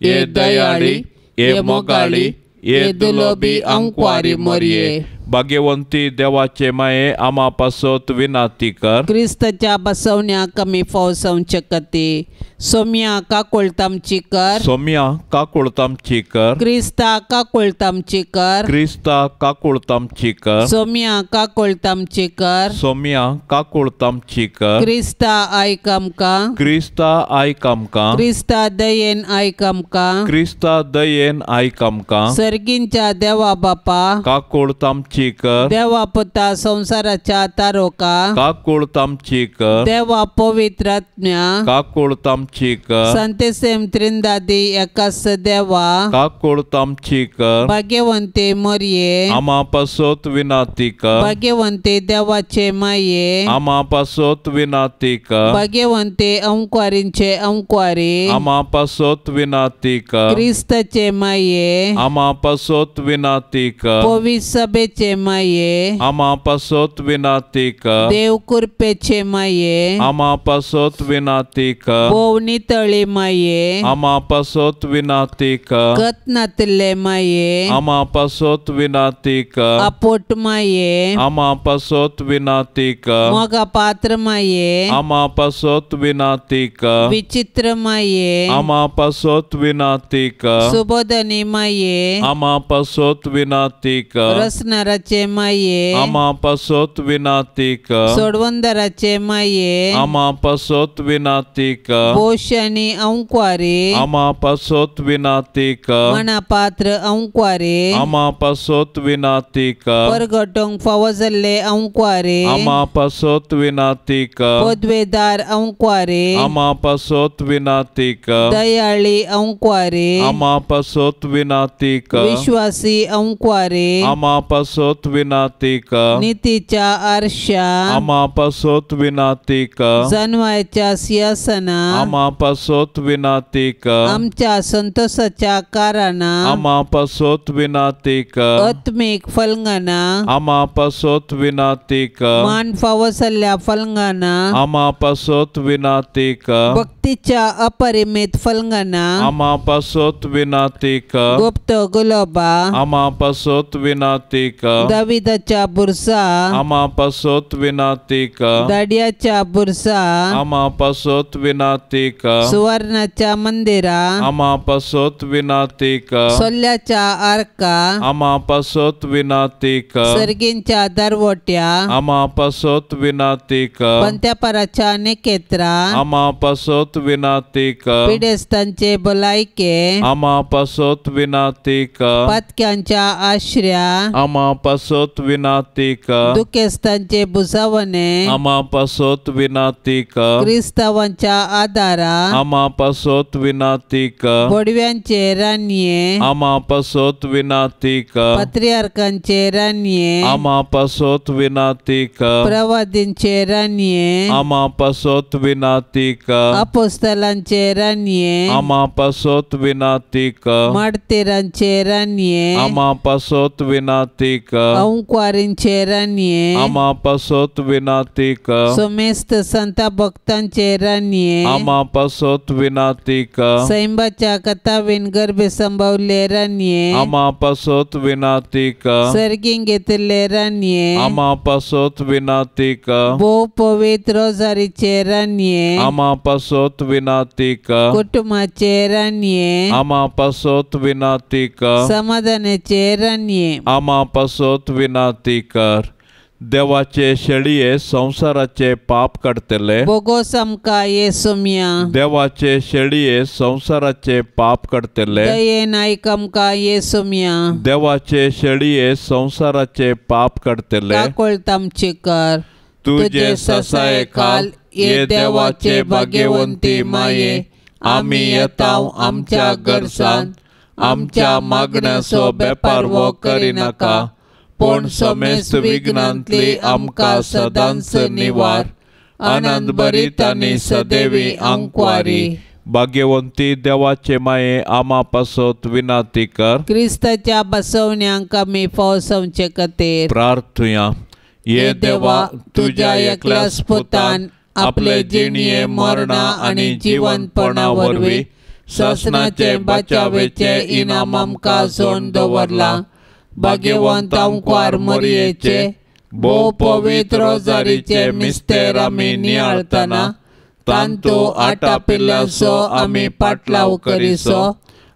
हे दयाळी हे मोगाळी हे दुलोबी अंकवारी मरिये भाग्यवंती देवाचे माये आमा पासत विनाती कर. क्रिस्ताच्या बसवण्याक आमी फावसावचे कती. सोम्या काकुळतामची कर, सोम्या काकुळतामची कर, क्रिस्ता काकुळतामची कर, क्रिस्ता काकुळतामची कर, सोम्या काकुळतामची कर, सोम्या काकुळतामची कर, क्रिस्ता आयक आमकां, क्रिस्ता आयक आमकां, क्रिस्ता दयेन आयक आमकां, क्रिस्ता दयेन आयक आमकां, सर्गींच्या देवा बापा काकुळतामची कर, देवा पुता संवसाराच्या तारोका काकुळतामची कर, देवा पवित्र आत्म्या काकुळतामची कर, संतेसेम त्रिंदादी एकास देवा काकुळतामची कर, भाग्यवंते मोरये आमा पासत विनाती कर, भाग्यवंते देवाचे माये आमा पासत विनाती कर, भाग्यवंते अंकुआरींचे अंकुआरी आमा पासत विनाती कर, क्रिस्ताचे माये आमा पासत विनाती कर, पवित्र सभेचे माये आमा पासत विनाती कर, देव कृपेचे माये आमा पासत विनाती कर, भोव नितळी माये आमा पासत विनाती कर, गत नातिल्ले माये आमा पासत विनाती कर, आपोट माये आमा पासत विनाती कर, मोगा पात्र माये आमा पासत विनाती कर, विचित्र माये आमा पासत विनाती कर, सुबोधनी माये आमा पासत विनाती कर, रसनाराचे माये आमा पासत विनाती कर, सोडवंदराचे माये आमा पासत विनाती कर, बोशानी अंकुआरी आमा पासत विनाती कर, मना पात्र अंकुआरी आमा पासत विनाती कर, परगटोंक फावो जाल्ले अंकुआरी आमा पासत विनाती कर, पदवेदार अंकुआरी आमा पासत विनाती कर, दयाळी अंकुआरी आमा पासत विनाती कर, विश्वासी अंकुआरी आमा पासत विनाती कर, नितीच्या आरशा आमा पासत विनाती कर, जनवायच्या सिंहासना आमा पासत विनाती कर, आमच्या संतोषाच्या कारणां आमा पासत विनाती कर, आत्मीक फलंगाना आमा पासत विनाती कर, मान फावो जाल्ल्या फलंगाना आमा पासत विनाती कर, भक्तीच्या अपरिमित फलंगाना आमा पासत विनाती कर, गुप्त गुलोबा आमा पासत विनाती कर, दाविदाच्या बुरसा आमा पासत विनाती कर, दाडियाच्या बुरसा आमा पासत विनाती कर, सुवर्णाच्या मंदिरा आमा पासत विनाती कर, सोल्याच्या आरका आमा पासत विनाती कर, सर्गींच्या दरवट्या आमा पासत विनाती कर, पंत्यापराच्या निकेत्रा आमा पासत विनाती कर, पिडेस्तांचे भलायके आमा पासत विनाती कर, पातक्यांच्या आश्र्या आमा पासत विनाती कर, दुखेस्तांचे बुजावणे आमा पासत विनाती कर, क्रिस्तावांच्या आदारा आमा पासत विनाती कर, बोडव्यांचे रानये आमा पासत विनाती कर, पत्रियार्कांचे रानये आमा पासत विनाती कर, प्रवादींचे रानये आमा पासत विनाती कर, अपोस्तलांचे रानये आमा पासत विनाती कर, माडतेरांचे रानये आमा पासत विनाती कर, अंकुआरींचे रानये आमा पासत विनाती कर, सोमेस्त संता भक्तांचे रानये आमा पासत विनाती कर, सैंबाच्या कथावीन गर्भे संभवले रानये आमा पासत विनाती कर, सर्गीं घेतिल्ले रानये आमा पासत विनाती कर, भोव पवित्र रोजारीचे रानये आमा पासत विनाती कर, कुटुंबाचे रानये आमा पासत विनाती कर, समाधानाचे रानये आमा पासत विनाती कर। देवाचे शेळये संवसाराचे पाप काडटले, बोगोस आमकां येसुम्या, देवाचे शेळये संवसाराचे पाप काडटले, दयेन आयक आमकां येसुम्या, देवाचे शेळये संवसाराचे पाप काडटले, काकुळतामची कर। तुजे ससाये खाल ये देवाचे भाग्यवंती माये आमी येता आमच्या गरजान आमच्या मागण्याचो बेपारवो करिनाका, पूण समेस्त विघ्नांतली आमकां सदांच निवार। आनंद भरीत आनी सदैवी आंकवारी भाग्यवंती देवाचे माये आमा पासत विनाती कर। क्रिस्ताच्या बसवण्यांक आमी फावसवचे खातीर प्रार्थुया। ये देवा, तुज्या एकल्याच पुतान आपले जिणये मरणा आनी जिवंतपणा वरवीं सासणाचे बचावेचे इनाम आमकां जोडून दवरलां। भाग्यवंत आंकवार मरयेचे भोव पवित्र रोजारीचे मिस्तेर आमी नियाळतना तांतू आटापिल्ल्याचो आमी पाटलाव करिसो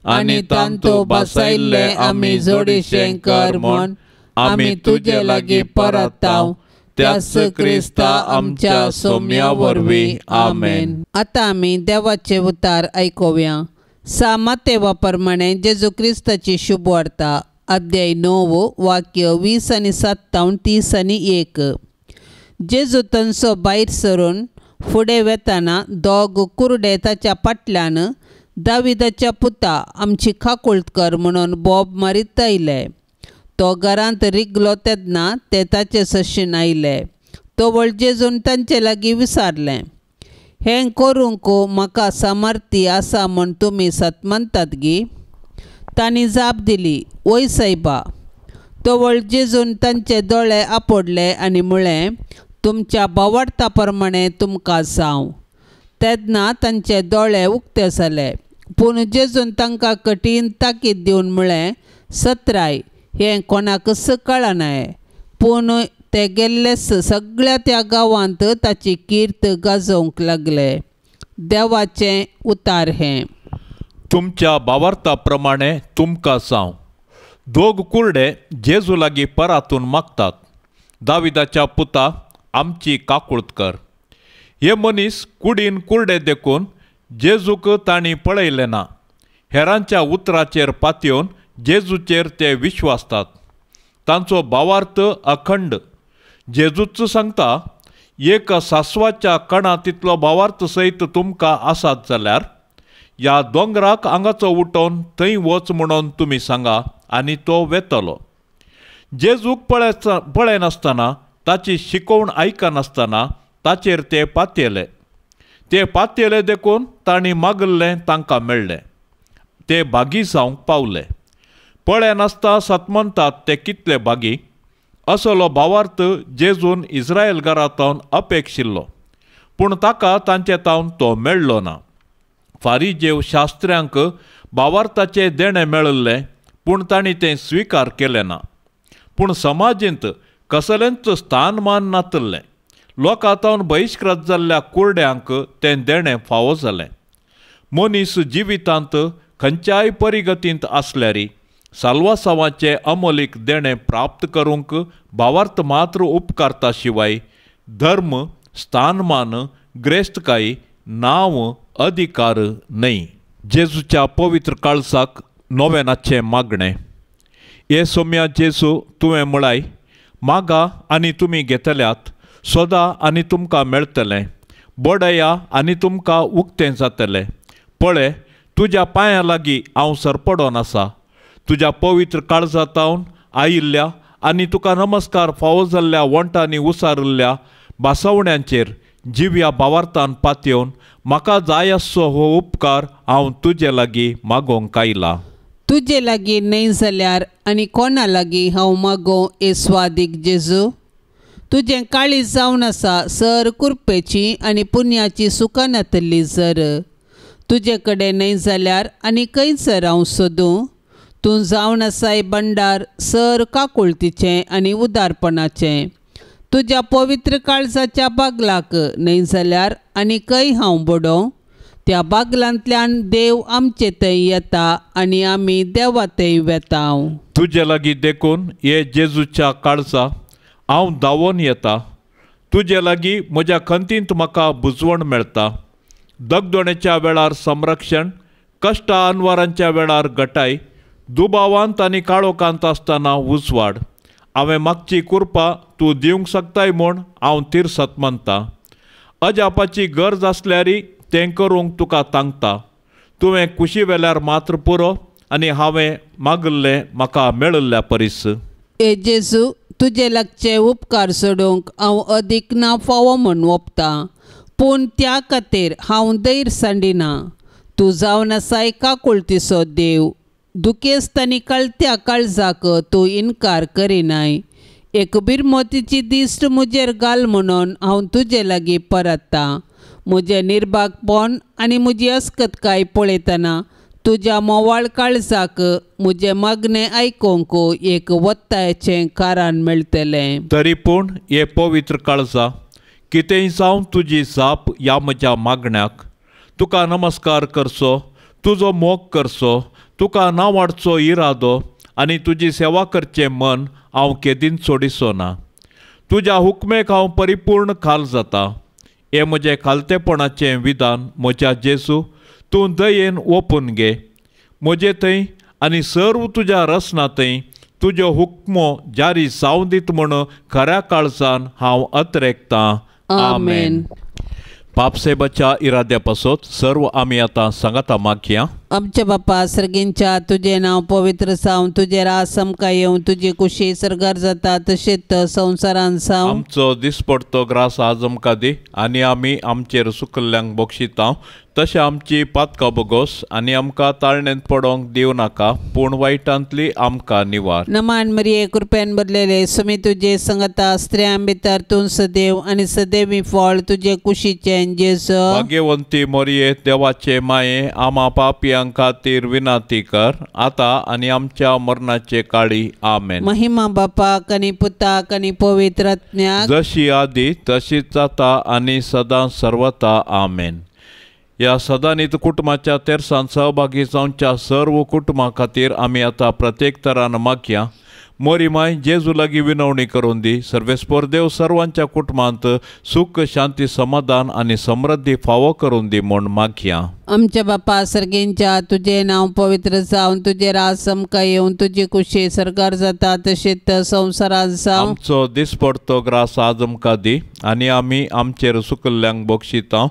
आनी तांतू बसयल्ले आमी जोडीशें कर म्हूण आमी तुजे लागीं परताव त्याच क्रिस्ता आमच्या सोम्या वरवीं. आमेन. आतां आमी देवाचे उतार आयकुया. सा मातेवा प्रमाणे जेजू क्रिस्ताची शुभवार्ता अध्याय 9 वाक्य 20 आनी 7 30 आनी 1. जेजू थंयसो भायर सरून फुडें वेताना दोग कुरडे ताच्या फाटल्यान दाविदाच्या पुता आमची काकूळट कर म्हणून बोब मारीत आयले. तो घरांत रिगलो तेन्ना ते ताचे सशीन आयले. तवळ जेजून तांचे लागीं विचारलें, हें करूंक म्हाका सामर्थ्य आसा म्हूण तुमी सत मानतात गी? तांणी जाप दिली, वय सायबा. तवळ जेजून तांचे दोळे आपडले आनी म्हळें, तुमच्या भावार्था प्रमाणे तुमकां जावं. तेन्ना तांचे दोळे उक्ते जाले. पूण जेजून तांकां कठीण ताकीद दिवन म्हळें, सत्राय हें कोणाकच कळनाय. पूण ते गेल्लेच सगळ्या त्या गांवांत ताची कीर्त गाजोवंक लागले. देवाचें उतार हें. तुमच्या भावार्था प्रमाणे तुमकां जावं. दोग कुरडे जेजू लागीं परातून मागतात, दाविदाच्या पुता आमची काकूळट कर. हे मनीस कुडीन कुरडे देखून जेजूक तांणी पळयलें ना. हेरांच्या उतराचेर पातयेवन जेजूचेर ते विश्वासतात. तांचो भावार्थ अखंड. जेजूच सांगता, एक सासवाच्या कणा तितलो भावार्थ सयत तुमकां आसात जाल्यार ह्या दोंगराक हांगाचो उठोवन थंय वच म्हणून तुमी सांगा आनी तो वेतलो. जेजूक पळयनासतना, ताची शिकोवण आयकनासतना ताचेर ते पातयेले. ते पातयेले देखून तांणी मागल्लें तांकां मेळ्ळें. ते भागी जावंक पावले. पळयनासता सतमनतात ते कितले भागी. असलो भावार्थ जेजून इस्रायल घरांत अपेक्षिल्लो, पूण ताका तांचे तावन तो मेळ्ळो ना. फारिजेव शास्त्र्यांक भावार्थाचें देणें मेळिल्लें, पूण तांणी तें स्विकार केलें ना. पूण समाजेंत कसलेंच स्थानमान नातिल्लें. लोकां तावन बहिश्कृत जाल्ल्या कुरड्यांक तें देणें फावो जालें. मनीस जिवितांत खंयच्याय परिगतींत आसल्यारी साल्वासांवाचें अमोलीक देणें प्राप्त करूंक भावार्थ मात्र उपकारता शिवाय धर्म, स्थानमान, ग्रेस्तकाय, नांव, अधिकार न्हय. जेजूच्या पवित्र काळजाक नोवेनाचें मागणें. हे सोम्या जेजू, तुवें म्हळाय, मागा आनी तुमी घेतल्यात, सोदा आनी तुमकां मेळटलें, बडया आनी तुमकां उक्तें जातलें. पळय, तुज्या पांयां लागीं हांव सरपडोन आसा. तुज्या पवित्र काळजांत आयिल्ल्या आनी तुका नमस्कार फावो जाल्ल्या वंटांनी उसारिल्ल्या भासावण्यांचेर जिव्या भावार्थान पातयेवन म्हाका जाय आसचो हो उपकार हांव तुजे लागीं मागोवंक आयला. तुजे लागीं न्हय जाल्यार आनी कोणा लागीं हांव मागों ए स्वादीक जेजू? तुजें काळीज जावन आसा सर कुरपेची आनी पुण्याची सुखां नातिल्ली जर. तुजे कडेन न्हय जाल्यार आनी खंयसर हांव सोदूं? तूं जावन आसाय भंडार सर काकुळतीचें आनी उदारपणाचें. तुज्या पवित्र काळजाच्या बागलाक न्हय जाल्यार आनी खंय हांव बडोवं? त्या बागलांतल्यान देव आमचे थंय येता आनी आमी देवा थंय वेता. तुजे लागीं देखून हे जेजूच्या काळजा हांव धांवोन येता. तुजे लागीं म्हज्या खंतींत म्हाका बुजवण मेळटा. दगदोणेच्या वेळार संरक्षण, कश्टा अनवारांच्या वेळार गटाय, दुबावांत आनी काळोखांत आसतना उजवाड. हांवें मागची कुरपा तूं दिवंक शकताय म्हूण हांव तिरसत मानता. अजापाची गरज आसल्यारय तें करूंक तुका तांकता. तुवें कुशी वेल्यार मात्र पुरो आनी हांवें मागिल्लें म्हाका मेळिल्ल्या परीस. ए जेजू, तुजे लागचे उपकार सोडूंक हांव अदीक ना फावो म्हूण ओपतां, पूण त्या खातीर हांव धैर्य सांडिना. तूं जावन आसाय काकुळतीचो देव. दुखेस्त आनी कळत्या काळजाक तूं इनकार करिनाय. एक बिरमोतीची दिश्ट म्हजेर घाल म्हणून हांव तुजे लागीं परततां. म्हजें निर्भागपण आनी म्हजी अस्कतकाय पळयतना तुज्या मोवाळ काळजाक म्हजें मागणें आयकूंक एक वत्तायेचें कारण मेळटलें. तरी पूण हे पवित्र काळजा, कितेंय जावं तुजी जाप ह्या म्हज्या मागण्याक. तुका नमस्कार करचो, तुजो मोग करचो, तुका नांवाडचो इरादो आनी तुजी सेवा करचें मन हांव केदींच सोडिचो ना. तुज्या हुकमेक हांव परिपूर्ण खाल जाता. हें म्हजें खालतेपणाचें विधान म्हज्या जेजू, तूं दयेन ओपून घे. म्हजे थंय आनी सर्व तुज्या रसना थंय तुज्यो हुकमो जारी जावं दीत म्हूण खऱ्या काळजान हांव अत्रेकतां. आमेन. पापसेबाच्या इराद्या पासत सर्व आमी आतां सांगाता मागया. आमच्या बापा सर्गींच्या, तुजें नांव पवित्र जावं, तुजें राज आमकां येवं, तुजी कुशी सर्गार जाता तशेंच संवसारान जावं. आमचो दिसपडतो ग्रास आज आमकां दी आनी आमी आमचेर सुकल्ल्यांक बक्षिता तशें आमची पातकां बोगोस आनी आमकां ताळणेंत पडोंक दिवं नाका, पूण वायटांतली आमकां निवार. नमान मरिये, कृपेन भरलेले, सुमी तुजे संगता, स्त्रियां भितर तूं सदैव आनी सदैवी फळ तुजे कुशीचें जेजू. भाग्यवंती मरिये, देवाचे माये, आमा पापयां खातीर विनंती कर आतां आनी आमच्या मरणाचे काळी. आमेन. महिमा बापाक आनी पुताक आनी पवित्र आत्म्याक, जशी आदी तशीच जाता आनी सदां सर्वता. आमेन. ह्या सदांनीत कुटुंबाच्या तेरसान सहभागी जावच्या सर्व कुटुंबां खातीर आमी आतां प्रत्येक तरान मागया. मोरी माय जेजू लागीं विनवणी करून दी. सर्वेस्पर देव सर्वांच्या कुटुंबांत सुख, शांती, समाधान आनी समृद्धी फावो करून दी म्हूण मागया. आमच्या बापा सर्गींच्या, तुजें नांव पवित्र जावं, तुजें राज आमकां येवं, तुजी कुशी सर्गार जाता तशेंच संवसारान जावं. आमचो दिसपडतो ग्रास आज आमकां दी आनी आमी आमचेर सुकल्ल्यांक बक्षिता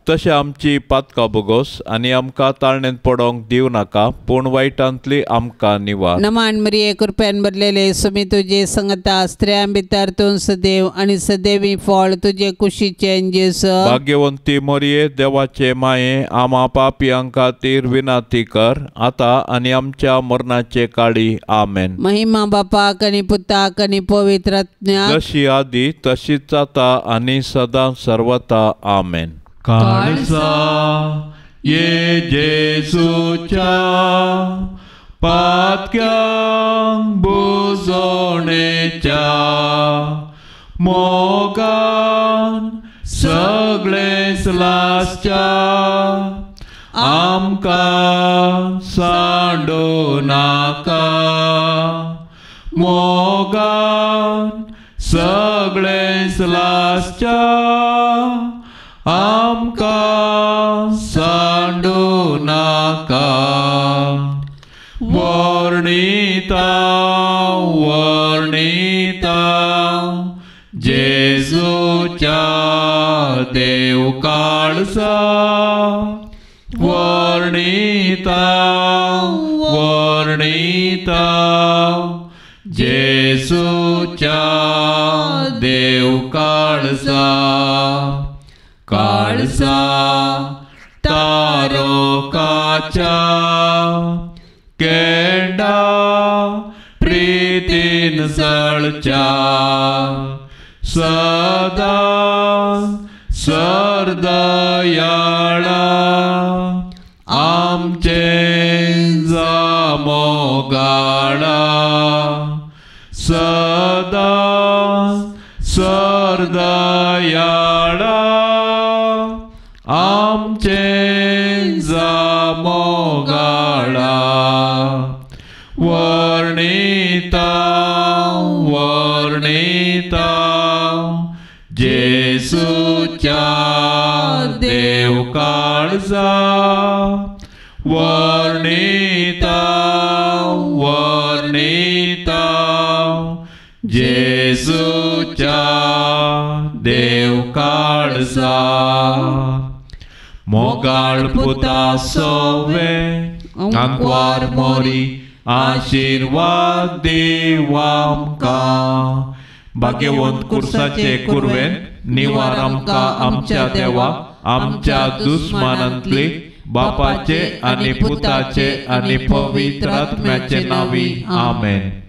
तशें आमची पातकां बोगोस आनी आमकां ताळणेंत पडोंक दिवं नाका, पूण वायटांतली आमकां निवार. नमान मरिये, कृपेन भरलेले, सुमी तुजे संगता, स्त्रियां भितर तूं सदैव आनी सदैवी फळ तुजे कुशीचें जेजू. भाग्यवंती मरिये, देवाचे माये, आमा पापयां खातीर विनंती कर आतां आनी आमच्या मरणाचे काळी. आमेन. महिमा बापाक आनी पुताक आनी पवित्र आत्म्याक, जशी आदी तशीच जाता आनी सदां सर्वता. आमेन. काळजा ये जेजूच्या पातक्यांक बुजोवणेच्या मोगान सगळेच लासच्या आमकां सांडू नाका. मोगान सगळेच लासच्या आमकां सांडू नाका. वर्णिता वर्णिता जेजूच्या देव काळजा, वर्णिता वर्णिता जेजूच्या देव काळजा. काळजा तारोकाच्या केंडा प्रीतीन जळच्या सदा सरदयाळा आमचे जामोगाळा सदा सरदयाळा आमचे जामोगाळा. वर्णिता वर्णिता जेजूच्या देव काळजा, वर्णिता वर्णिता जेजूच्या देव काळजा. मोगाळ पुता सोवे आंकवार मोरी आशिर्वाद देव आमकां. भाग्यवंत कुर्साचे कुर्वेन निवार आमकां आमच्या देवा आमच्या दुस्मानांतली बापाचे आनी पुताचे आनी पवित्र आत्म्याचे नांवी. आमेन.